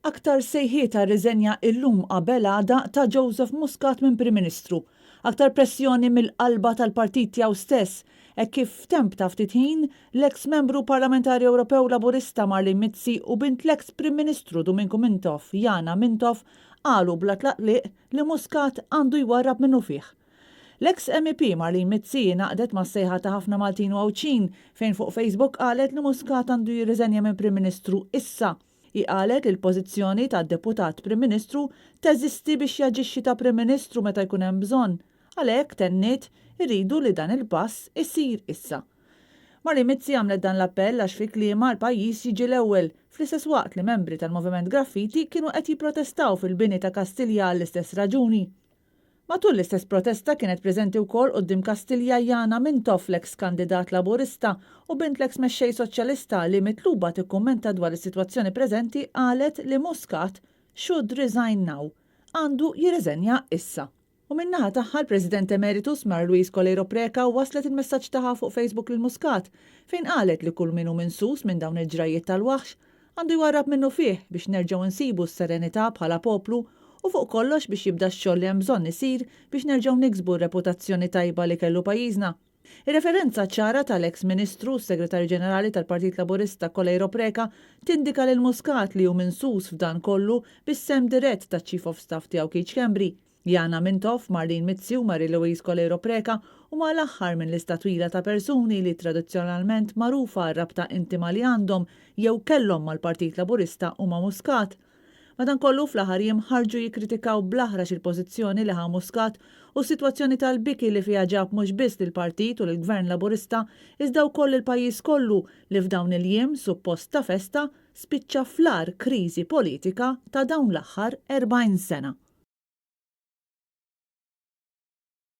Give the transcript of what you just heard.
Aktar sejħiet għar-riżenja illum qabel għada ta' Joseph Muscat minn Prim Ministru. Aktar pressjoni mill-qalba tal-partit tiegħu stess, hekk kif f'temp ta' ftit ħin, l-eks Membru Parlamentari Ewropew Laburista Marlene Mizzi u bint l-eks Prim Ministru Duminku Mintoff, Yana Mintoff, qalu bla tlaqliq li Muscat għandu jwarrab minnufih. L-eks MEP Marlene Mizzi ingħaqdet mas-sejħa ta' ħafna Maltin u Għawdxin fejn fuq Facebook qalet li Muscat għandu jirriżenja minn Prim Ministru issa. Hi qalet li l-pożizzjoni ta' Deputat Prim Ministru teżisti biex jaġixxi ta' Prim Ministru meta jkun hemm bżonn. Għalhekk, tenniet, irridu li dan il-pass isir issa. Marlene Mizzi għamlet dan l-appell għax fi kliemha l-pajjiż jiġi l-ewwel, fl-istess waqt li membri tal-Moviment Graffiti kienu qed jipprotestaw fil-bini ta' Kastilja għall-istess raġuni. Matul l-istess protesta kienet preżenti wkoll quddiem Kastilja Yana Mintoff l-eks kandidat Laburista u bint l-eks mexxej Soċjalista li mitluba tikkummenta dwar is-sitwazzjoni preżenti qalet li Muscat should resign now, għandu jirriżenja issa. U min naħa tagħha l-President Emeritus Mary Louise Coleiro Preca wasslet il-messaġġ tagħha fuq Facebook lil Muscat fejn qalet li kull min hu minsus minn dawn il-ġrajjiet tal-waħx Għandu jwarrab minnufih biex nerġgħu nsibu s-serenità bħala poplu u fuq kollox biex jibda x-xogħol li hemm bżonn isir biex nerġgħu niksbu r-reputazzjoni tajba li kellu pajjiżna. Ir-referenza ċara tal-eks Ministru u Segretarju Ġenerali tal-Partit Laburista Coleiro Preca tindika lil Muscat li hu minsus f'dan kollu bis-sehem dirett taċ-Chief of Staff tiegħu Keith Schembri. Yana Mintoff, Marlene Mizzi u Marie Louise Coleiro Preca huma l-aħħar minn lista twila ta' persuni li tradizzjonalment magħrufa għar-rabta intima li għandhom jew kellhom mal-Partit Laburista u ma' Muscat. Madankollu fl-aħħar jiem ħarġu jikkritikaw bl-aħrax il-pożizzjoni li ħa Muscat u s-sitwazzjoni tal-biki li fiha ġab mhux biss lill-Partit u lill-Gvern Laburista iżda wkoll lill-pajjiż kollu li f'dawn il-jiem suppost ta' festa spiċċa fl-agħar kriżi politika ta' dawn l-aħħar 40 sena.